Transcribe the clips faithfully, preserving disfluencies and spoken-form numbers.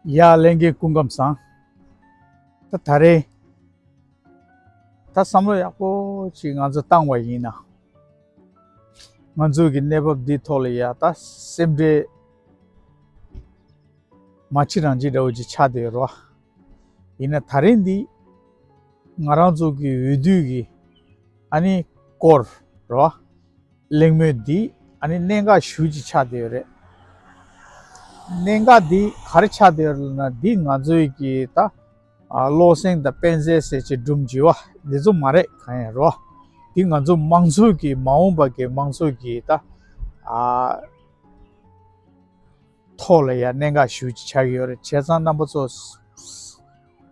ཡ་ལྷན་རྒྱས་སྐུ་ཁམས་བཟང་། ད་ད་རེས་ད་བསམ་བློ་ཡག་པོ་ཅིག་ང་ཚོ་བཏང་བ་ཡིན་ན། ང་ཚོ་གི་གནས་བབ་འདིའི་ཐོག་ལ་ཡ་ད་སེམས་ཁྲལ་མ་བྱེད་རང་བྱེད་འདྲ་བོ་ཅིག་ཆགས་བསྡད་ཡོད་རེད་བ། ཡིན་ན་ད་རེས་འདི་ང་རང་ཚོ་གི་འོས་བསྡུ་གི་ཨ་ནི་སྐོར་རེད་བ། གླེང་མོལ་འདི་ཨ་ནི་གནད་འགག་ཞེ་པོ་ཅིག་ཆགས་བསྡད་ཡོད་རེད། གནད་འགག་འདི་ག་རེ་ཆགས་བསྡད་ཡོད་རེད་ན། འདི་ང་ཚོའི་གི་ད་ཨ་བློ་སེང་དང་སྤེན་ཚེ་ཟེར་བྱས་སྒྲུང་བྱེད་པ་འདི་ཚོ་མ་རེད། གང་ཡང་རེད་བ། འདི་ང་ཚོ་མང་ཚོགས་ཀྱི་མ་འོངས་པ་གི་མང་ཚོགས་ཀྱི་ད་ཨ་ཐོག་ལ་ཡ་གནད་འགག་ཞེ་པོ་ཅིག་ཆགས་ཀྱི་ཡོད་རེད། བྱས་ཙང་རྣམ་པ་ཚོ་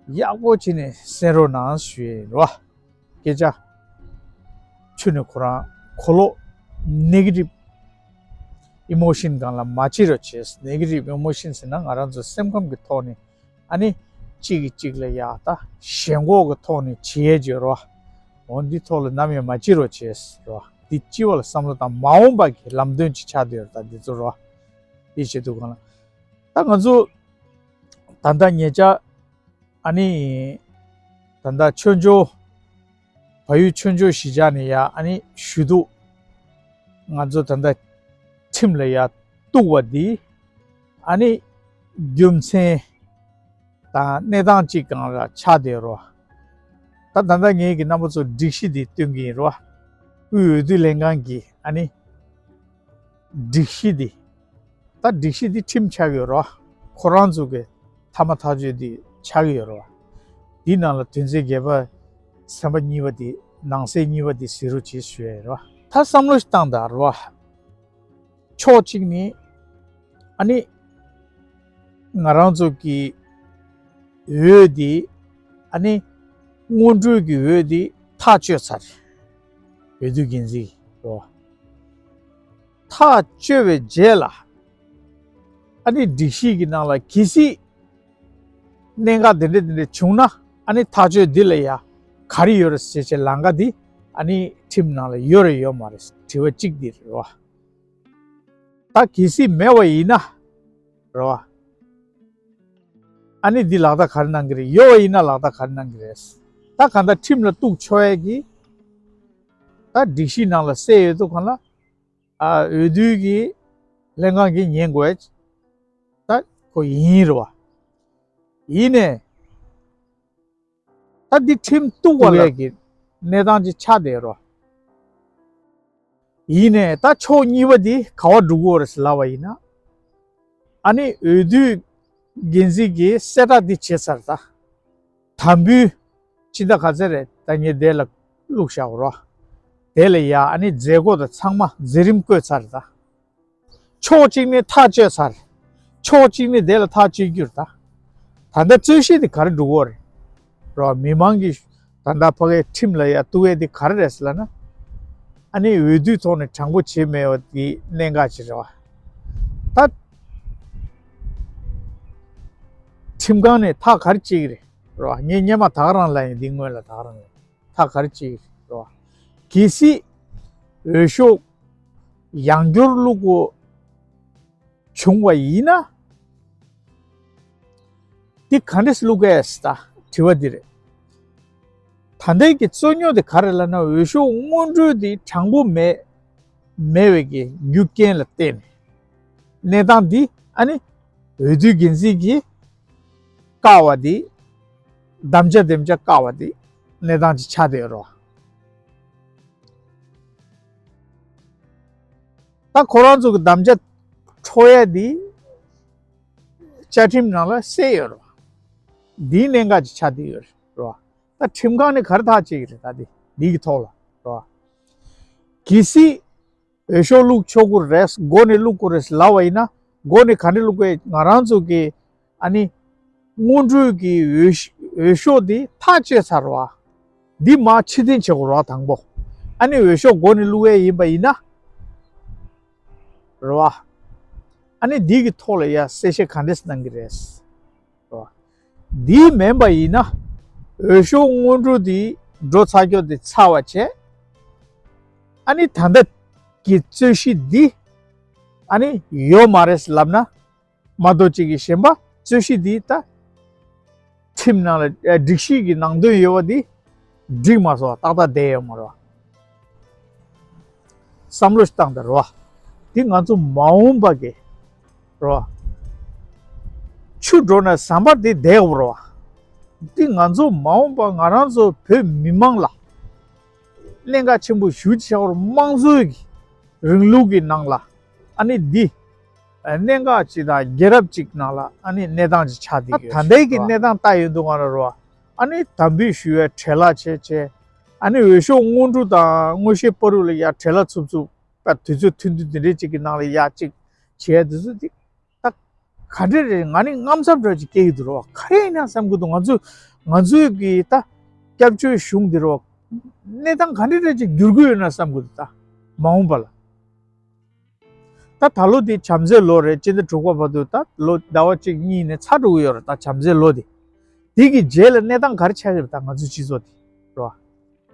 ཡག་པོ་བྱས་ནས་གསན་རོགས་གནང་ཞུ་ཡས་ཡིན་རོ། སྐད་ཆ་ཆུ་ནས་ཁོ་རང་གོ་ལོག་negative emotion་སྒང་ལ་མ་བྱེད་རོགས་བྱེད། negative emotion་ཟེར་ན་ང་རང་ཚོ་སེམས་ཁམས་ཀྱི་ཐོག་ནས་ཨ་ནི་གཅིག་གིས་གཅིག་ལ་ཡ་ད་ཞེན་ཁོག་གི་ཐོག་ནས་བྱེད་ཡས་བྱེད་རོ། འོ་འདི་ཐོག་ལ་ནམ་ཡང་མ་བྱེད་རོགས་བྱེད་རོ། འདི་སྤྱི་བ་ལ་བསམ་བློ་བཏང་། མ་འོངས་པ་གི་ལམ་སྟོན་ཅིག་ཆགས་བསྡད་ཡོད་རེད། ད་འདི་ཚོ་རོ། འདི་བྱེད་དུས་སྒང་ལ་ད་ང་ཚོ་ད་ལྟ་ཉེ་ཆར་ཨ་ནི་ད་ལྟ་ཆོས་འབྱོར་བལ་ཡུལ་ཆོས་འབྱོར་གཞིས་ཆགས་ནས་ཡ་ཨ་ནི་ཞུ་གཏུག་ང་ཚོ་ད་ལྟ་ཁྲིམས་ལ་ཡ་གཏུག་པ་འདི་ཨ་ནི་རྒྱུ་མཚན་དང་གནས་སྟངས་གཅིག་སྒང་ལ་ཆགས་བསྡད་རོ། ད་ད་ལྟ་ངེད་ཀྱི་རྣམ་པ་ཚོ་སྒྲིག་གཞི་འདི་སྟོན་གྱི་ཡིན་རོ། དབུས་འོས་བསྡུ་ལྷན་ཁང་གི་ཨ་ནི་སྒྲིག་གཞི་འདི། ད་སྒྲིག་གཞི་འདི་ཁྲིམས་ཆགས་ཀྱི་ཡོད་རེད་བ། ཁོ་རང་ཚོ་གི་མཐའ་མ་ཐག་གཅོད་འདི་ཆགས་ཀྱི་ཡོད་རེད་བ། འདི་ནང་ལ་དོན་ཚན་བརྒྱད་པ་ཟིན་པ་གཉིས་པ་འདི་ནང་གསེས་གཉིས་པ་འདི་གཟིགས་རོགས་བྱེད་ཞུ་ཡ་ཡོད་རེད་བ། ད་བསམ་བློ་ཞིག་བཏང་དང་རེད་བ། ཕྱོགས་གཅིག་ནས་ཨ་ནི་ང་རང་ཚོ་གི་འོས་འདི་ཨ་ནི་སྔོན་འགྲོའི་གི་འོས་འདི་ཐག་གཅོད་ཚར། འོས་བསྡུ་འགན་འཛིན་རེད་བ། ཐག་གཅོད་པའི་རྗེས་ལ་ཨ་ནི་སྒྲིག་གཞི་གི་ནང་ལ་གལ་སྲིད་གནད་འགག་དེ་འདྲ་དེ་འདྲ་བྱུང་ན་ཨ་ནི་ཐག་གཅོད་འདི་ལ་ཡ་ག་རེ་ཡོད་རེད་ཟེར་བྱས་ལམ་ཁ་འདི་ཨ་ནི་ཁྲིམས་ནང་ལ་ཡོད་རེད་ཡོད་མ་རེད། དྲི་བ་གཅིག་འདི་རེད་བ། ད་གལ་སྲིད་མེད་པ་ཡིན་ན་རེད་བ། ཨ་ནི་འདི་ལག་བསྟར་ག་རེ་གནང་གི་རེད། ཡོད་པ་ཡིན་ན་ལག་བསྟར་ག་རེ་གནང་གི་རེད། ད་གང་ལྟར་ཁྲིམས་ལ་གཏུག་ཆོག་ཡས་ཀྱི་ད་སྒྲིག་གཞི་ནང་ལ་གསལ་ཡོད་དུས་གང་ལ། ཨ་འོས་བསྡུ་གི་ལྷན་ཁང་གིས་ཉན་དགོས་ད་ཁོ་ཡིན་རེད་བ། ཡིན་ནས་ད་འདི་ཁྲིམས་གཏུག་པ་ལ་གི་གནས་སྟངས་ཅིག་ཆགས་བསྡད་རོ། ཡིན་ནས་ད་ཕྱོགས་གཉིས་པ་འདི་ག་བ་འགྲོ་གི་ཡོད་རེད་ཟེར་ལབ་པ་ཡིན་ན། ཨ་ནི་འོས་བསྡུ་འགན་འཛིན་གྱིས་གསལ་བསྒྲགས་འདི་བྱས་ཚར་ད། དམ་འབུལ་སྤྱི་ཟླ་ག་ཚོད་རེད། ད་ངས་དེ་ལ་བླུགས་བཞག་རོ། དེ་ལ་ཡ་ཨ་ནི་མཛད་སྒོ་དང་ཚང་མ་མཛད་རིམ་བཀོད་ཚར་ད། ཕྱོགས་གཅིག་ནས་ཐག་གཅོད་ཚར། ཕྱོགས་གཅིག་ནས་དེ་ལ་ཐག་གཅོད་རྒྱུ་རེད་ད། ད་ལྟ་རྩོད་གཞི་དེ་ག་རེ་འགྲོ་གི་ཡོད་རེད། རོ། མི་མང་གིས་ད་ལྟ་ཕ་གིའི་ཁྲིམས་ལ་ཡ་གཏུག་ཡས་དེ་ག་རེ་རེད་ཟེར་ལབ་ན། ཨ་ནི་འོས་བསྡུའི་ཐོག་ནས་དྲང་པོ་བྱས་མེད་པ་དེ་གནད་འགག་ཅིག་རེད་བ། ད་ཁྲིམས་ཁང་ནས་ཐག་ག་རེ་བཅད་ཀྱི་རེད། རོ། ངས་སྔོན་མ་ད་ག་རང་ལབ་ཡིན། འདི་སྔོན་ལ་ད་ག་རང་ལབ་ཡིན། ཐག་ག་རེ་བཅད་ཀྱི་རེད། རོ། གལ་སྲིད་འོས་ཤོག་ཡང་བསྐྱར་བླུག་དགོས་བྱུང་བ་ཡིན་ན། འདི་ག་འདྲས་བླུག་གས་ད་དྲི་བ་འདི་རེད། ད་ལྟའི་གི་རྩོད་རྙོག་དེ་ག་རེ་ལབ་ན། འོས་ཤོག་སྔོན་འགྲོ་དེ་དྲང་པོ་མེད་མེད་པའི་གི་རྒྱུ་རྐྱེན་ལ་བརྟེན་ནས་གནས་སྟངས་འདི་ཨ་ནི་འོས་བསྡུ་འགན་འཛིན་གྱིས་བཀག་པ་འདི། དམ་བཅའ་དེམ་བཅའ་བཀག་པ་འདི་གནས་སྟངས་ཅིག་ཆགས་བསྡད་ཡོད་རེད་བ། ད་ཁོ་རང་ཚོ་གི་དམ་བཅའ་འཕྲོག་ཡས་འདི་བཅའ་ཁྲིམས་ནང་ལ་གསལ་ཡོད་རེད་བ། འདིའི་གནད་འགག་ཅིག་ཆགས་བསྡད་ཡོད་རེད་བ། ད་ཁྲིམས་ཁང་ནས་ག་རེ་ཐག་བཅད་ཀྱི་རེད། ད་འདི་འདི་གི་ཐོག་ལ་རེད་བ། གལ་སྲིད་འོས་ཤོག་བླུག་ཆོག་གི་རེད། མགོ་ནས་བླུག་དགོས་རེད་ལབ་པ་ཡིན་ན། མགོ་ནས་ག་འདྲས་བླུག་དགོས། ང་རང་ཚོ་གི་ཨ་ནི་སྔོན་འགྲོའི་གི་འོས་འོས་ཤོག་འདི་ཐག་བཅད་ཚར་བ། འདི་མར་ཕྱིར་འཐེན་བྱེད་དགོས་རེད་བ། དང་པོ་ཨ་ནི་འོས་ཤོག་མགོ་ནས་བླུག་ཡས་ཡིན་པ་ཡིན་ན་རེད་བ། ཨ་ནི་འདི་གི་ཐོག་ལ་ཡ་གསལ་བཤད་ག་འདྲས་གནང་གི་རེད། རེད་བ། འདི་མིན་པ་ཡིན་ན་འོས་ཤོག་སྔོན་འགྲོ་འདི་འགྲོ་ཚར་རྒྱུ་འདི་ཚར་བ་བྱས། ཨ་ནི་ད་ལྟ་གི་རྩོད་གཞི་འདི་ཨ་ནི་ཡོད་མ་རེད་ལབ་ན། མ་གཏོགས་གཅིག་གིས་གཞན་པ་ རྩོད་གཞི་འདི་ད་ཁྲིམས་ནང་ལ་ཨ་སྒྲིག་གཞི་གི་ནང་དོན་ཡོད་པ་འདི་འགྲིག་མ་སོང་། ཏག་ཏག་བསྡད་ཡོད་མ་རེད་བ། བསམ་བློ་ཞིག་བཏང་དང་རེད་བ། འདི་ང་ཚོ་མ་འོངས་པ་གི་རེད་བ། ཆུ་འགྲོ་ན་ཟམ་པ་འདི་བསྡད་དགོས་རེད་བ། འདི་ང་ཚོ་མ་འོངས་པ་ང་རང་ཚོ་བོད་མི་མང་ལ་གནད་འགག་ཆེན་པོ་ཞེ་པོ་ཅིག་ཆགས་པ་རེད། དམངས་གཙོའི་གི་རིང་ལུགས་ཀྱི་ནང་ལ་ཨ་ནི་འདི་གནད་འགག་ཅིག་དང་རྒྱལ་རབས་ཅིག་ནང་ལ་ཨ་ནི་གནས་སྟངས་ཅིག་ཆགས་བསྡད་ཡོད། ད་ལྟའི་གི་གནས་སྟངས་ལྟ་ཡོང་དུས་ང་རང་རེད་བ། ཨ་ནི་དམ་འབུལ་ཞུ་བའི་བྲེལ་བ་བྱས་བྱས། ཨ་ནི་འོས་ཤོག་སྔོན་འགྲོ་དང་སྔོན་ཤོག་བར་དུ་ལ་ཡ་བྲེལ་བ་འཚུབ་འཚུབ་པ་དུས་ཚོད་ཐུང་ཐུང་དེ་འདྲས་ཅིག་གི་ནང་ལ་ཡ་ཅིག་བྱས་དུས་ཚོད་དེ་ད་ག་འདྲས་རེད། ང་ནི་དངངས་འཚབ་འདྲ་ཅིག་སྐྱེ་གི་འདུག་རོ། ག་རེ་ཡིན་ན་བསམ་གི་འདུག་ང་ཚོས་ང་ཚོའི་གི་ད་སྐྱབས་བཅོལ་གཞུང་འདི་རོ། གནས་སྟངས་ག་འདྲས་རེད་ཅིག་འགྱུར་གི་ཡོད་ན་བསམ་གི་འདུག་ད་མ་འོངས་པ་ལ། ད་ད་ལོ་འདི་བྱམས་བརྩེའི་ལོ་རེད། སྤྱི་ཟླ་དྲུག་པ་བར་དུ་ད་ལོ་ཟླ་བ་གཅིག་གཉིས་ནས་ཚར་འགྲོ་གི་ཡོད་རེད། ད་བྱམས་བརྩེའི་ལོ་འདི། འདི་གི་རྗེས་ལ་གནས་སྟངས་ག་རེ་ཆགས་ཀྱི་རེད། ད་ང་ཚོའི་སྤྱི་ཚོགས་འདི་རོ།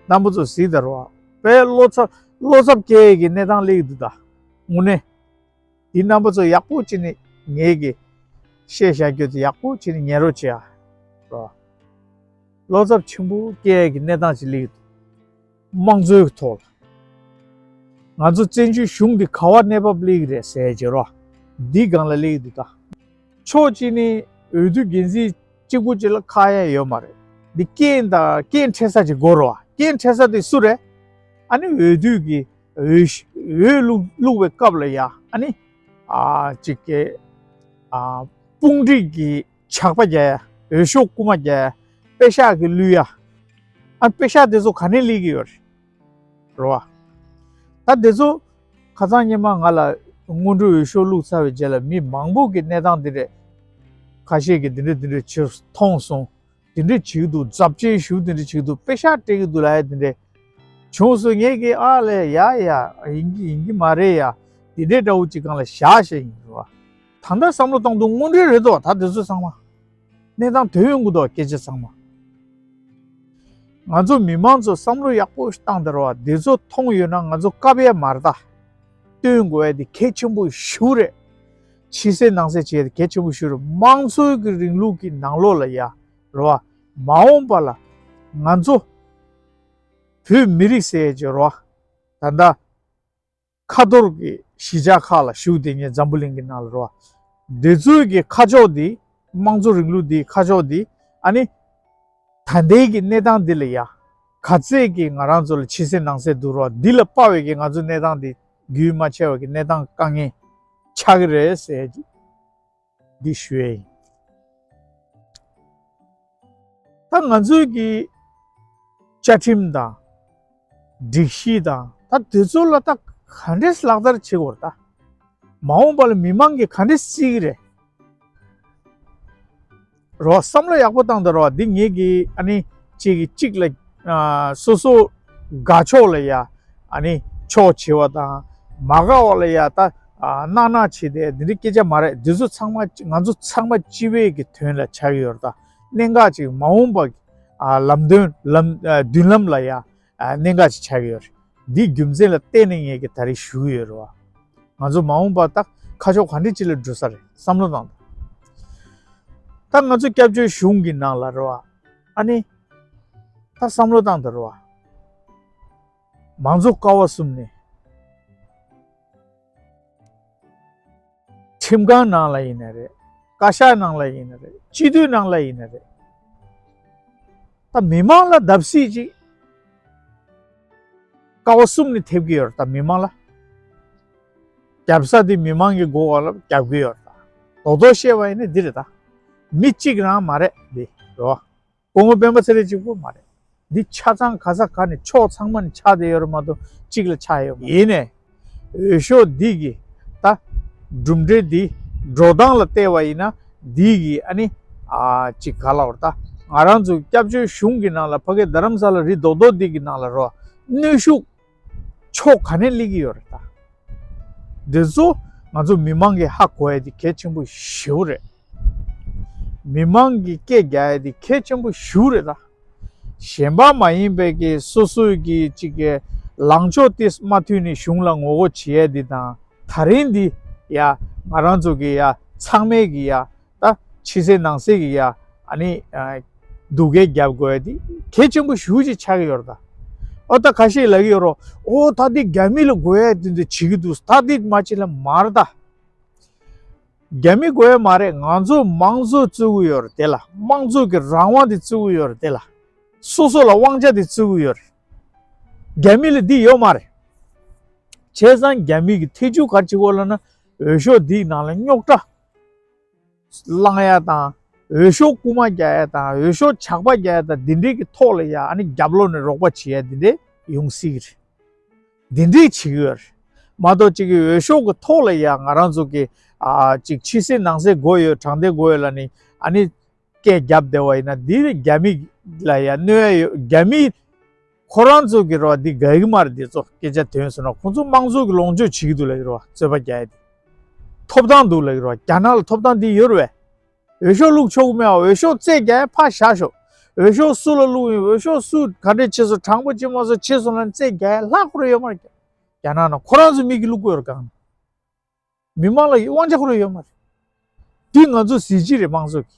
རྣམ་པ་ཚོ་གཟིགས་དང་རོ། དཔེ་བློ་འཚབ་བློ་འཚབ་སྐྱེ་ཡས་ཀྱི་གནས་སྟངས་སླེབས་ཀྱི་འདུག་ད་དངོས་གནས། འདི་རྣམ་པ་ཚོ་ཡག་པོ་བྱས་ནས་ངེད་ཀྱི་བཤད་བཞག་རྒྱུ་དེ་ཡག་པོ་བྱས་ནས་ཉན་རོགས་བྱེད་ཨ། རོ། བློ་འཚབ་ཆེན་པོ་སྐྱེ་ཡས་ཀྱི་གནས་སྟངས་ཅིག་སླེབས་ཀྱི་འདུག་དམངས་གཙོའི་ཐོག་ལ། ང་ཚོ་བཙན་བྱོལ་གཞུང་འདི་ག་བ་གནས་བབ་སླེབས་ཀྱི་རེད་ཟེར་བྱས་རོ། འདི་སྒང་ལ་སླེབས་ཀྱི་འདུག་ད། ཕྱོགས་གཅིག་ནས་འོས་བསྡུ་འགན་འཛིན་གཅིག་པུ་གཅིག་ལ་ཁག་ཡ་ཡོད་མ་རེད། འདི་རྐྱེན་དང་རྐྱེན་འཕྲད་ས་ཅིག་དགོས་རེད་བ། རྐྱེན་འཕྲད་ས་དེ་སུ་རེད། ཨ་ནི་འོས་བསྡུ་གི་འོས་འོས་བླུག་བླུག་པའི་སྐབས་ལ་ཡ་ཨ་ནི་ཨ་ཅིག་གི་ཨ་དཔུང་སྒྲིག་གི་ཇག་པ་རྒྱག་ཡ། འོས་ཤོག་རྐུ་མ་རྒྱག་ཡ། པེ་ཤག་གི་བླུག་ཡ། ཨ་པེ་ཤག་དེ་ཚོ་ག་ནས་སླེབས་ཀྱི་ཡོད་རེད། རེད་བ། ད་དེ་ཚོ་ཁ་སང་ཉི་མ་ང་ལ་སྔོན་འགྲོའི་འོས་ཤོག་བླུགས་ཚར་བའི་རྗེས་ལ་མི་མང་པོ་གི་གནས་སྟངས་འདི་རེད། ཁ་ཤས་ཀྱིས་འདི་འདྲ་འདི་འདྲ་བྱས་མཐོང་སོང་། འདི་འདྲ་བྱེད་ཀྱི་འདུག་ཛབ་ཆེན་ཞུ་འདི་འདྲ་བྱེད་ཀྱི་འདུག་པེ་ཤག་སྤྲད་ཀྱི་འདུག་ལབ་ཡ་འདི་འདྲ་བྱུང་སོང་། ངས་ཀྱིས་ཨ་ལས་ཡ་ཡ་ཡིན་གྱི་ཡིན་གྱི་མ་རེད་ཡ། འདི་འདྲའི་འདྲ་བོ་ཅིག་སྒང་ལ་བཞག་བཞག་ཡིན་རེད་བ། ད་ལྟ་བསམ་བློ་གཏོང་དུས་དངོས་འབྲེལ་རེད་དོ། ད་དེ་ཚོ་ཚང་མ། གནས་སྟངས་དོན་ཡོང་གི་འདུག་སྐད་ཆ་ཚང་མ། ང་ཚོ་མི་མང་ཚོ་བསམ་བློ་ཡག་པོ་བཏང་དང་རོ། འདི་ཚོ་མཐོང་ཡོད་ན་ང་ཚོ་བཀབ་ཡ་མ་རེད་ད། སྟོན་དགོས་ཡ་དེ་གལ་ཆེན་པོ་ཞེ་པོ་རེད། ཕྱི་གསལ་ནང་གསལ་བྱེད་ཡ་དེ་གལ་ཆེན་པོ་ཞེ་པོ་རེད། དམངས་གཙོའི་གི་རིང་ལུགས་ཀྱི་ནང་ལོགས་ལ་ཡ་རོ། མ་འོངས་པ་ལ་ང་ཚོ་བོད་མི་རིགས་ཟེར་ཡ་ཅིག་རོ། ད་ལྟ་ཁ་ཐོར་གྱི་གཞིས་ཆགས་ཁག་ལ་བཞུགས་བསྡད་མཁན་འཛམ་བུ་གླིང་གི་ནང་ལ་རོ། འདི་ཚོའི་གི་ཁ་ཕྱོགས་འདི་དམངས་གཙོ་རིང་ལུགས་འདི་ཁ་ཕྱོགས་འདི་ཨ་ནི་ད་ལྟའི་གི་གནས་སྟངས་འདི་ལ་ཡ་ག་ཚད་ཀྱི་ང་རང་ཚོ་ལ་ཕྱི་གསལ་ནང་གསལ་འདུག་རོ། འདི་ལ་དཔག་པའི་གི་ང་ཚོ་གནས་སྟངས་འདི་རྒྱུན་མ་ཆད་པ་གི་གནས་སྟངས་དཀའ་ངལ་ཆགས་ཀྱི་རེད་ཟེར་གྱི་འདི་ཞུ་ཡས་ཡིན། ད་ང་ཚོའི་གི་བཅའ་ཁྲིམས་དང་སྒྲིག་གཞི་དང་ད་དེ་ཚོ་ལ་ད་ག་འདྲས་ལག་བསྟར་བྱེད་དགོས་རེད། ད་མ་འོངས་པ་ལ་མི་མང་གིས་ག་འདྲས་བརྩི་གི་རེད། རོ། བསམ་བློ་ཡག་པོ་བཏང་དང་རོ། འདི་ངེད་ཀྱི་ཨ་ནི་གཅིག་གིས་གཅིག་ལ་ཨ་སོ་སོ་དགའ་ཕྱོགས་ལ་ཡ་ཨ་ནི་ཕྱོགས་བྱེད་པ་དང་མ་དགའ་བ་ལ་ཡ་ད་ཨ་གནག་གནག་བྱེད་དེ་འདི་འདྲའི་སྐད་ཆ་མ་རེད། འདི་ཚོ་ཚང་མ་ང་ཚོ་ཚང་མ་སྤྱི་པའི་གི་དོན་ལ་ཆགས་ཀྱི་ཡོད་རེད། ད་གནད་འགག་ཅིག་མ་འོངས་པ་གི་ཨ་ལམ་སྟོན་ལམ་ཨ་མདུན་ལམ་ལ་ཡ་ཨ་གནད་འགག་ཅིག་ཆགས་ཀྱི་ཡོད་རེད། འདི་རྒྱུ་མཚན་ལ་བརྟེན་ནས་ངེད་ཀྱིས་ད་རེས་ཞུ་གི་ཡོད་རེད་བ། ང་ཚོ་མ་འོངས་པ་ད་ཁ་ཕྱོགས་ག་འདྲ་ཅིག་ལ་འགྲོ་ས་རེད་བསམ་བློ་བཏང་དང་། ད་ང་ཚོ་སྐྱབས་བཅོལ་གཞུང་གི་ནང་ལ་རེད་བ། ཨ་ནི་ད་བསམ་བློ་བཏང་དང་རེད་བ། མང་གཙོ་ཀ་བ་གསུམ་ནས་ཁྲིམས་ཁང་ནང་ལ་ཡིན་ན་རེད། བཀའ་ཤག་ནང་ལ་ཡིན་ན་རེད། སྤྱི་འཐུས་ནང་ལ་ཡིན་ན་རེད། ད་མི་མང་ལ་བརྡབ་གསིག་ཅིག་ཀ་བ་གསུམ་ནས་ཐེབས་ཀྱི་ཡོད་རེད། ད་མི་མང་ལ་རྒྱབ་ས་དེ་མི་མང་གི་མགོ་སྐོར་ལ་རྒྱབ་ཀྱི་ཡོད་རེད། ད་རྡོག་རྡོག་བཤད་པ་ཡིན་ན་འདི་རེད། ད་མི་གཅིག་རང་མ་རེད་འདི་རེད་བ། སྐུ་ངོ་སྤེན་པ་ཚེ་རིང་གཅིག་པུ་མ་རེད། འདི་ཆ་ཚང་ག་ས་ག་ནས་ཕྱོགས་ཚང་མ་ནས་ཆགས་བསྡད་ཡོད་རེད་མ་གཏོགས་གཅིག་ལ་ཆགས་ཡོད་མ་རེད། ཡིན་ནའི་འོས་ཤོག་འདི་གི་ད་གྲུབ་འབྲས་འདི་འགྲོ་སྟངས་ལ་བལྟས་པ་ཡིན་ན་འདི་གི་ཨ་ནི་ཨ་ཅིག་ག་ལབ་རེད། ད་ང་རང་ཚོ་སྐྱབས་བཅོལ་གཞུང་གི་ནང་ལ་ཕ་གི་རྡ་རམ་ས་ལ་རི་རྡོག་རྡོག་འདི་གི་ནང་ལ་རོ་གནོན་ཤུགས་ཕྱོགས་ག་ནས་སླེབས་ཀྱི་ཡོད་རེད། ད་འདི་ཚོ་ང་ཚོ་མི་མང་གིས་ཧ་གོ་ཡ་དེ་གལ་ཆེན་པོ་ཞེ་པོ་རེད། མི་མང་གིས་སྐད་རྒྱག་ཡ་དེ་གལ་ཆེན་པོ་ཞེ་པོ་རེད། ད་གཞན་པ་མ་ཡིན་པའི་གི་སོ་སོའི་གི་ཅིག་གི་ལངས་ཕྱོགས་དེ་མ་མཐུན་ནས་གཞུང་ལ་ངོ་རྒོལ་བྱེད་ཡ་དེ་དང་། ད་རིང་འདི་ཡ་ང་རང་ཚོ་གི་ཡ་ཚང་མས་གི་ཡ་ད་ ཕྱི་གསལ་ནང་གསལ་གྱི་ཡ་ཨ་ནི་ཨ་སྡུག་སྐད་རྒྱབ་དགོས་ཡ་དེ་གལ་ཆེན་པོ་ཞེ་པོ་ཅིག་ཆགས་ཀྱི་ཡོད་རེད་ད། ཨོ་ད་ཁ་ཤས་ལབ་ཀྱི་ཡོད་རེད། ཨོ་ད་འདི་རྒྱ་མི་ལ་དགོས་ཡ་དེ་འདྲ་བྱེད་ཀྱི་འདུག་ད་འདི་མ་བྱེད་ལ་མ་རེད་ད། རྒྱ་མི་དགོས་ཡ་མ་རེད། ང་ཚོ་དམངས་གཙོ་བཙུགས་ཀྱི་ཡོད་རེད་དེ་ལ། དམངས་གཙོ་གི་རང་དབང་དེ་བཙུགས་ཀྱི་ཡོད་རེད་དེ་ལ། སོ་སོ་ལ་དབང་ཆ་དེ་བཙུགས་ཀྱི་ཡོད་རེད། རྒྱ་མི་ལ་འདི་ཡོད་མ་རེད། བྱས་ཙང་རྒྱ་མི་གི་ཐེ་ཇུས་ག་རེ་བྱེད་ཀྱི་ཡོད་ལབ་ན། འོས་ཤོག་འདིའི་ནང་ལ་རྙོག་དྲ་བསླང་ཡ་དང་། འོས་ཤོག་རྐུ་མ་རྒྱག་ཡ་དང་། འོས་ཤོག་ཇག་པ་རྒྱག་ཡ་དང་། འདི་འདྲའི་གི་ཐོག་ལ་ཡ་ཨ་ནི་རྒྱབ་ལོགས་ནས་རོགས་པ་བྱེད་ཡ་འདི་འདྲའི་ཡོང་སྲིད་ཀྱི་རེད། འདི་འདྲའི་བྱེད་ཀྱི་ཡོད་རེད། མ་གཏོགས་གཅིག་གི་འོས་ཤོག་གི་ཐོག་ལ་ཡ་ང་རང་ཚོ་གི་ཨ་གཅིག་ཕྱི་གསལ་ནང་གསལ་དགོས་ཡོད། དྲང་བདེན་དགོས་ཡོད་ལབ་ནི་ཨ་ནི་སྐད་རྒྱབ་བསྡད་པ་ཡིན་ན། འདི་རྒྱ་མི་ལ་ཡ་གནོད་ཡ་ཡོད། རྒྱ་མི་ཁོ་རང་ཚོ་གི་རེད་པ། འདི་དགའ་གི་མ་རེད། འདི་ཚོ་སྐད་ཆ་དོན་སོང་ན་ཁོང་ཚོ་དམངས་གཙོ་གི་ལོངས་སྤྱོད་བྱེད་ཀྱི་འདུག་ལབ་ཀྱི་རེད་པ། རྩོད་པ་རྒྱག་ཡ་དེ་ཐོབ་ཐང་འདུག་ལབ་ཀྱི་རེད་པ། རྒྱ་ནག་ལ་ཐོབ་ཐང་འདི་ཡོད་རེད་པས། འོས་ཤོག་བླུགས་ཆོག་གི་མེད་པ། འོས་ཤོག་རྩིས་རྒྱག་ཡ་ཕར་བཞག་ཤོག་འོས་ཤོག་སུ་ལ་བླུགས་ཡིན། འོས་ཤོག་སུ་ག་འདྲས་བྱས་སོང་། དྲང་པོ་བྱས་མ་སོང་། བྱས་སོང་ལབ་རྩིས་རྒྱག་ཡ་ལྷག་པ་རེ་ཡོད་མ་རེད། རྒྱ་ནག་ནང་ཁོ་རང་ཚོ་མི་གིས་བླུགས་ཀྱི་ཡོད་རེད་གང་། མི་མང་ལ་དབང་ཆ་ཁོ་རང་ཡོད་མ་རེད། འདི་ང་ཚོ་གཟི་བརྗིད་རེད། དམངས་གཙོ་གི་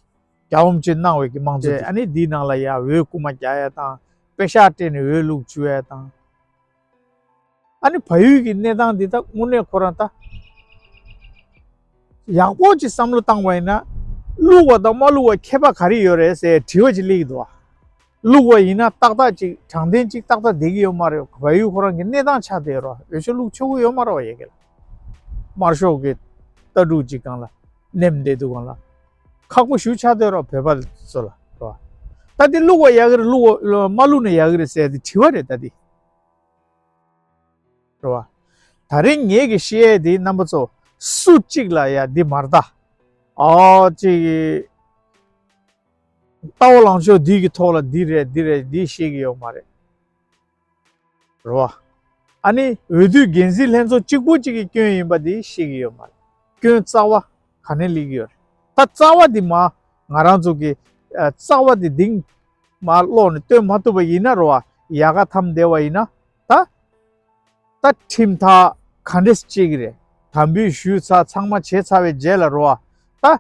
རྒྱལ་བ་རིན་པོ་ཆེས་གནང་བའི་གི་དམངས་གཙོ་དེ། ཨ་ནི་འདིའི་ནང་ལ་ཡ་འོས་རྐུ་མ་རྒྱག་ཡ་དང་། པེ་ཤག་སྤྲད་ནས་འོས་བླུགས་བཅུག་ཡ་དང་། ཨ་ནི་བལ་ཡུལ་གྱི་གནས་སྟངས་འདི་ད་དངོས་གནས་ཁོ་རང་ད་ཡག་པོ་ཅིག་བསམ་བློ་བཏང་བ་ཡིན་ན། བླུགས་པ་དང་མ་བླུགས་པ་ཁྱད་པར་ག་རེ་ཡོད་རེད་ཟེར་དྲི་བ་ཅིག་སླེབས་ཀྱི་འདུག་བ། བླུགས་པ་ཡིན་ན་ཏག་ཏག་ཅིག་དྲང་བདེན་ཅིག་ཏག་ཏག་བསྡད་ཀྱི་ཡོད་མ་རེད། བལ་ཡུལ་ཁོ་རང་གི་གནས་སྟངས་ཆགས་བསྡད་ཡོད་རེད་བ། འོས་ཤོག་བླུགས་ཆོག་གི་ཡོད་མ་རེད་བ། ཡ་གི་ལ་དམར་ཤོག་གི་ལྟ་གྲུབ་ཅིག་སྒང་ལ་མནན་བསྡད་འདུག་སྒང་ལ་ཁག་པོ་ཞེ་པོ་ཆགས་བསྡད་ཡོད་རེད་བ། བོད་པ་ཚོ་ལ་རེད་བ། ད་འདི་བླུགས་པ་ཡག་གི་རེད། བླུགས་པ་མ་བླུགས་ན་ཡག་གི་རེད་ཟེར་ཡ་དེ་དྲི་བ་རེད་ད་འདི། རེད་བ། ད་རིང་ངེད་ཀྱིས་བཤད་ཡས་དེ་རྣམ་པ་ཚོ་སུ་གཅིག་ལ་ཡ་འདི་མ་རེད་ད། ཨོ་གཅིག་གིས་ལྟ་བ་ལངས་ཕྱོགས་འདི་གི་ཐོག་ལ་འདི་རེད་འདི་རེད་འདི་བཤད་ཀྱི་ཡོད་མ་རེད། རེད་བ། ཨ་ནི་འོས་བསྡུའི་འགན་འཛིན་ལྷན་ཚོགས་གཅིག་པོ་གཅིག་གིས་སྐྱོན་ཡིན་པ་འདི་བཤད་ཀྱི་ཡོད་མ་རེད། སྐྱོན་རྩ་བ་ག་ནས་སླེབས་ཀྱི་ཡོད་རེད། ད་རྩ་བ་འདི་མ་ང་རང་ཚོ་གི་ཨ་རྩ་བ་འདི་འདིང་མ་ཀློག་ནས་སྟོན་མ་ཐུབ་པ་ཡིན་ན་རེད་བ། ཡག་ག་འཐམ་བསྡད་པ་ཡིན་ན་ད། ད་ཁྲིམས་ཐག་ག་འདྲས་བཅད་ཀྱི་རེད། དམ་འབུལ་ཞུས་ཚར་ཚང་མ་བྱས་ཚར་བའི་རྗེས་ལ་རེད་བ། ད་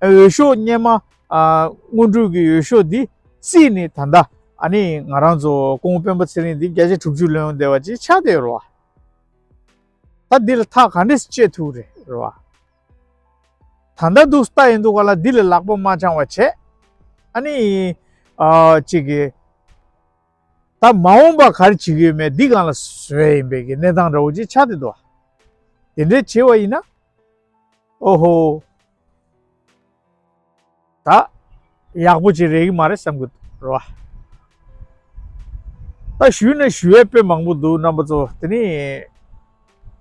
འོས་ཤོག་སྔོན་མ་ཨ་སྔོན་འགྲོ་གི་འོས་ཤོག་འདི་བརྩིས་ནས་ད་ལྟ་ཨ་ནི་ང་རང་ཚོ་སྐུ་ངོ་སྤེན་པ་ཚེ་རིང་འདི་བརྒྱ་ཆ་དྲུག་ཅུ་ལོན་ཡོང་བསྡད་པ་ཅིག་ཆགས་བསྡད་ཡོད་རེད་བ། ད་འདི་ལ་ཐག་ག་འདྲས་བཅད་ཐུབ་རེད་རེད་བ། ད་ལྟ་འདུག་ལྟ་ཡིན་འདུག་ག་ལ་འདི་ལ་ལག་པ་མ་འཆང་བ་བྱས། ཨ་ནི་ཨ་ཅིག་གི་ད་མ་འོངས་པ་ག་རེ་བྱེད་ཀྱི་ཡོད་མེད་འདི་སྒང་ལ་བཟོས་ཡིན་པའི་གི་གནས་སྟངས་འདྲ་བོ་ཅིག་ཆགས་བསྡད་འདུག་དེ་འདྲའི་བྱེད་པ་ཡིན་ན། ཨོ་ཧོ། ད་ཡག་པོ་ཅིག་རེད་ཀྱི་མ་རེད་བསམ་གྱི་འདུག་རེད་བ། ད་ཞུས་ན་ཞུ་ཡས་དཔེ་མང་པོ་འདུག་རྣམ་པ་ཚོ། དེ་ནི་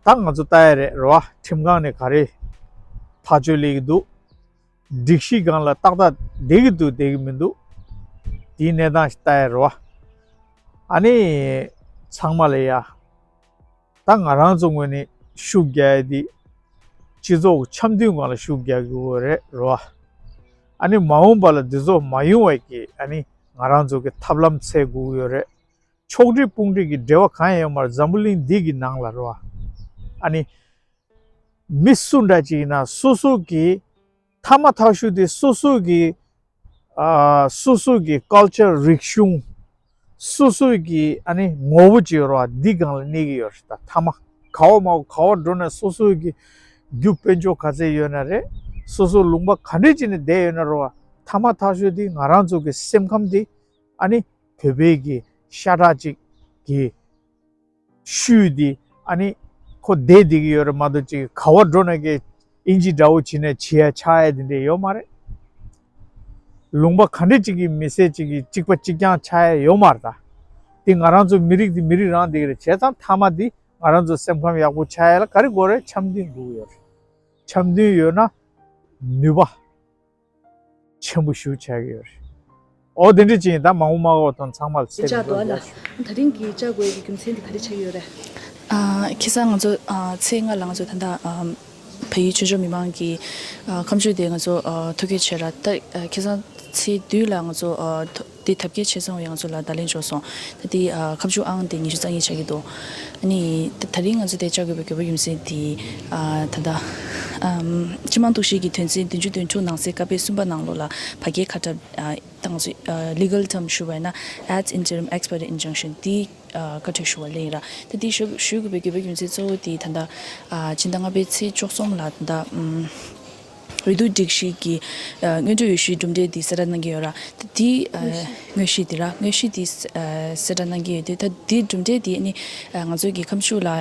ད་ང་ཚོ་ལྟ་ཡ་རེད་རེད་བ། ཁྲིམས་ཁང་ནས་ག་རེ་ཐག་གཅོད་སླེབས་ཀྱི་འདུག་སྒྲིག་གཞི་སྒང་ལ་ཏག་ཏག་བསྡད་ཀྱི་འདུག་བསྡད་ཀྱི་མི་འདུག་དེའི་གནས་སྟངས་ཤིག་ལྟ་ཡ་རེད་བ། ཨ་ནི་ཚང་མ་ལ་ཡ། ད་ང་རང་ཚོ་ངོས་ནས་ཤུགས་རྒྱག་ཡ་དེ་སྤྱི་ཚོགས་ཀྱི་འཆམ་མཐུན་སྒང་ལ་ཤུགས་རྒྱག་དགོས་རེད་རེད་བ། ཨ་ནི་མ་འོངས་པ་ལ་འདི་ཚོ་མ་ཡོང་བའི་གི་ཨ་ནི་ང་རང་ཚོ་གི་ཐབས་ལམ་འཚོལ་དགོས་ཀྱི་ཡོད་རེད། ཕྱོགས་སྒྲིག་དཔུང་སྒྲིག་གི་འབྲེལ་བ་གང་ཡང་ཡོད་མ་རེད། འཛམ་བུ་གླིང་འདི་གི་ནང་ལ་རེད་བ། ཨ་ནི་མི་སུ་འདྲ་ཅིག་ཡིན་ན་སོ་སོ་གི་ཐ་མ་ཐག་ཤུ་དེ་སོ་སོ་གི་ཨ་སོ་སོ་གི་ཀལ་ཅར་རིག་གཞུང་། སོ་སོ་གི་ཨ་ནི་ངོ་བོ་ཅིག་ཡོད་རེད་བ། འདི་སྒང་ལ་གནས་ཀྱི་ཡོད་རེད། ད་ཐ་མ་ག་བ་མ་ག་བ་འགྲོ་ན་སོ་སོ་གི་རྒྱུ་དཔལ་འབྱོར་ག་ཚད་ཡོད་ན་རེད། སོ་སོ་ལུང་པ་ག་འདྲས་ཅིག་ནས་བསྡད་ཡོད་ན་རེད་བ། ཐ་མ་ཐག་ཤོས་དེ་ང་རང་ཚོ་གི་སེམས་ཁམས་དེ་ཨ་ནི་བོད་པའི་གི་ཤ་ཁྲག་ཅིག་གི་ཤུལ་དེ་ཨ་ནི་ཁོ་བསྡད་བསྡད་ཀྱི་ཡོད་རེད་མ་གཏོགས་ཅིག་ག་བ་འགྲོ་ན་གི་ཨིན་ཇི་འདྲ་བོ་བྱས་ནས་བྱེད་ཡ་ཆགས་ཡ་དེ་འདྲས་ཡོད་མ་རེད། ལུང་པ་ག་འདྲས་ཅིག་གི་མི་སེར་ཅིག་གི་གཅིག་པ་གཅིག་རྐྱང་ཆགས་ཡ་ཡོད་མ་རེད་ད། དེ་ང་རང་ཚོ་མི་རིགས་དེ་མི་རིགས་རང་བསྡད་ཀྱི་རེད། བྱས་ཙང་ཐ་མ་དེ་ང་རང་ཚོ་སེམས་ཁམས་ཡག་པོ་ཆགས་ཡ་ལ་ག་རེ་དགོས་རེད། འཆམ་མཐུན་དགོས་ཀྱི་ཡོད་རེད། འཆམ་མཐུན་ཡོད་ན་ནུས་པ་ཆེན་པོ་ཞིག་ཆགས་ཀྱི་ཡོད་རེད། ཨོ་དེ་འདྲ་ཅིག་ཡིན། ད་མང་པོ་མ་གོ་དང་ཚང་མ་ལ་གསལ་ཅག་པོ་ཡོད་ལ། ད་རིང་གི་བཅར་དགོས་ཀྱི་རྒྱུ་མཚན་དེ་ག་རེ་ཆགས་ཀྱི་ཡོད་རེད། ཨ་ཁ་སང་ང་ཚོ་ཨ་ཚེས་ལྔ་ལ་ང་ཚོ་ད་ལྟ་ཨ་བལ་ཡུལ་ཆོས་ཕྱོགས་མི་མང་གི་ཨ་ཁ་མཆུ་དེ་ང་ཚོ་ཨ་ཐུགས་འགན་བཞེས་ར། ད་ཨ་ཁ་སང་ཚེས་བདུན་ལ་ང་ཚོ་ཨ་ཐོ་ དེ་ཐབས་མཁས་ཆེ་ཙམ་ཡང་ཚོ་ལ་བརྡ་ལན་འབྱོར་སོང་། ད་དེ་ཨ་ཁ་མཆུ་ཨང་དེ་ཉི་ཤུ་རྩ་གཉིས་ཆགས་ཀྱི་འདུག་ཨ་ནི་ད་ད་རིང་ང་ཚོ་དེ་བཅར་དགོས་པའི་དགོས་པ་ཡིན་ཟེར་དེ་ཨ་ད་ལྟ་ཨམ་སྤྱི་དམངས་གཏུག་བཤེར་གྱི་དོན་ཚན་བདུན་ཅུ་དོན་དྲུག་ནང་གསེས་ཀ་པའི་གསུམ་པ་ནང་ལོགས་ལ་ཕ་གིའི་ཁ་གྲངས་ཨ་ད་ང་ཚོས་ཨ་legal term ཞུ་བ་ཡིན་ན་ad interim ex parte injunction དེ་ཨ་བཀའ་འཁྲོལ་ཞུ་བ་ལེན་ཡིན་ར། ད་དེ་ཞུ་ཞུ་དགོས་པའི་དགོས་པ་ཡིན་ཟེར་གཙོ་བོ་དེ་ད་ལྟ་ཨ་ཕྱི་ཟླ་ལྔ་པའི་ཚེས་བཅུ་གསུམ་ལ་ད་ལྟ་ཨམ། འོས་བསྡུ་སྒྲིག་གཞི་གི་ཨ་སྔོན་འགྲོའི་འོས་གཞིའི་གྲུབ་འབྲས་འདི་གསལ་བསྒྲགས་གནང་གི་ཡོད་ར། ད་དེ་ཨ་དངོས་གཞི་དེ་ར་དངོས་གཞི་དེ་ཨ་གསལ་བསྒྲགས་གནང་གི་ཡོད་དེ། ད་དེའི་གྲུབ་འབྲས་དེ་ཨ་ནི་ཨ་ང་ཚོའི་གི་ཁ་མཆུ་ལ་ཨ་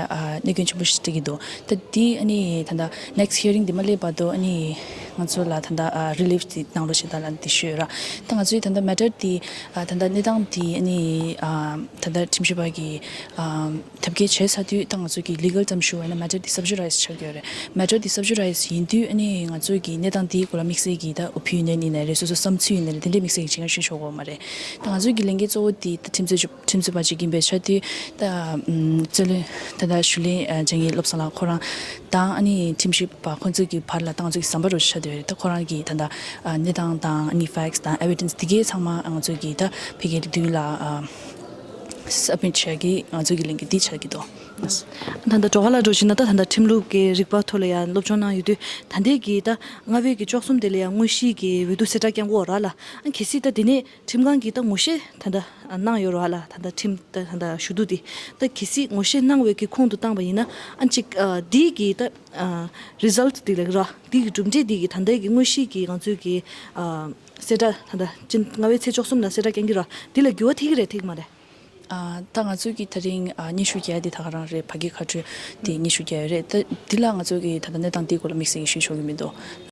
གནོད་སྐྱོན་ཆེན་པོ་ཞིག་སྤྲད་ཀྱི་འདུག་ད་དེ་ཨ་ནི་ད་ལྟ་next hearing དེ་མ་སླེབས་བར་དུ་ཨ་ནི་ང་ཚོ་ལ་ད་ལྟ་ཨ་relief དེ་གནང་རོགས་ཞེས་ད་ལ་འདི་ཞུས་ཡོད་ར། ད་ང་ཚོའི་ད་ལྟ་matter དེ་ཨ་ད་ལྟ་གནས་སྟངས་དེ་ཨ་ནི་ཨ་ད་ལྟ་ཁྲིམས་ཞིབ་པ་གི་ཨ་ཐབས་མཁས་བྱས་ཚར་དུས་ད་ང་ཚོ་གི་legal term ཞུ་བ་ཡིན་ན་matter འདི་sub judice ཆགས་ཀྱི་ཡོད་རེད། matter འདི་sub judice ཡིན་དུས་ཨ་ནི་ང་ཚོ་གི་གནས་སྟངས་འདིའི་སྐོར་ལ་དམིགས་བསལ་གྱི་ད་opinion ཡིན་ནའི་རེད། སོ་སོ་བསམ་ཚུལ་ཡིན་ནའི་རེད། དེ་འདྲའི་དམིགས་བསལ་གྱི་བྱེད་སྒང་ཞིག་ཆོག་གི་མ་རེད། ད་ང་ཚོ་གི་ལས་འགན་གཙོ་བོ་འདི་ད་ཁྲིམས་རྩོད་ཁྲིམས་རྩོད་པ་ཅིག་ཡིན་པའི་ཆ་དུས་ད་ཨམ་རྩོད་ལེན་ད་ད་ཞུ་ལན་ཨ་བྱེད་མཁན་བློ་བཟང་ལགས་ཁོ་རང་དང་ཨ་ནི་ཁྲིམས་ཞིབ་པ་ཁོང་ཚོ་གི་བར་ལ་ད་ང་ཚོ་གི་ཟམ་པ་རུ་ཆགས་བསྡད་ཡོད་རེད། ད་ཁོ་རང་གི་ད་ད་ཨ་གནས་སྟངས་དང་ཨ་ནི་facts དང་evidence འདི་གའི་ཚང་མ་ང་ཚོ་གི་ད་ཕ་གིའི་མདུན་ལ་ཨ་submit བྱ་གི་ང་ཚོ་གི་ལས་འགན་འདི་ཆགས་ཀྱི་འདུག་ད་ལྟ་འགྲོ་ཁ་ལ་འགྲོ་བཞིན་ན་ད་ད་ལྟ་ཁྲིམས་ལུགས་ཀྱི་རིག་པ་ཐོག་ལ་ཡང་སློབ་སྦྱོང་གནང་ཡོད་དུས་ད་ལྟའི་གི་ད་ལྔ་པའི་གི་བཅུ་གསུམ་དེ་ལ་ཡང་དངོས་གཞིའི་གི་འོས་བསྡུ་གསལ་བསྒྲགས་བསྐྱངས་ཡོད་ར་ལ། ཨ་གལ་སྲིད་ད་དེ་ནས་ཁྲིམས་ཁང་གིས་ད་ངོ་ཤེས་ད་ལྟ་གནང་ཡོད་ར་ལ། ད་ལྟ་ཁྲིམས་ད་ད་ལྟ་ཞུ་གཏུག་དེ་ད་གལ་སྲིད་ངོ་ཤེས་གནང་བའི་གི་ཁོངས་སུ་བཏང་བ་ཡིན་ན་ཨ་གཅིག་ཨ་འདི་གི་ད་ཨ་result དེ་ལ་ར་འདི་གི་གྲུབ་འབྲས་འདི་གི་ད་ལྟའི་གི་དངོས་གཞིའི་གི་ང་ཚོའི་གི་ཨ་གསལ་བསྒྲགས་ད་ལྟ་སྤྱི་ལྔ་པའི་ཚེས་བཅུ་གསུམ་ལ་གསལ་བསྒྲགས་བསྐྱངས་ཀྱི་ར་འདི་ལ་འགྱུར་བ་ཐེབས་ཀྱི་རེད་ཐེབས་ཀྱི་མ་རེད། ཨ་ད་ང་ཚོས་ཀྱི་ད་རིང་ཨ་སྙན་ཞུ་རྒྱག་ཡ་དེ་ད་ག་རང་རེད། ཕ་གི་ཁ་སྤྲོད་དེ་སྙན་ཞུ་རྒྱག་ཡ་རེད། ད་འདི་ལ་ང་ཚོས་ཀྱི་ད་ལྟ་གནས་སྟངས་དེའི་སྐོར་ལ་དམིགས་བསལ་གྱི་ཞུ་ཆོག་གི་མི་འདུག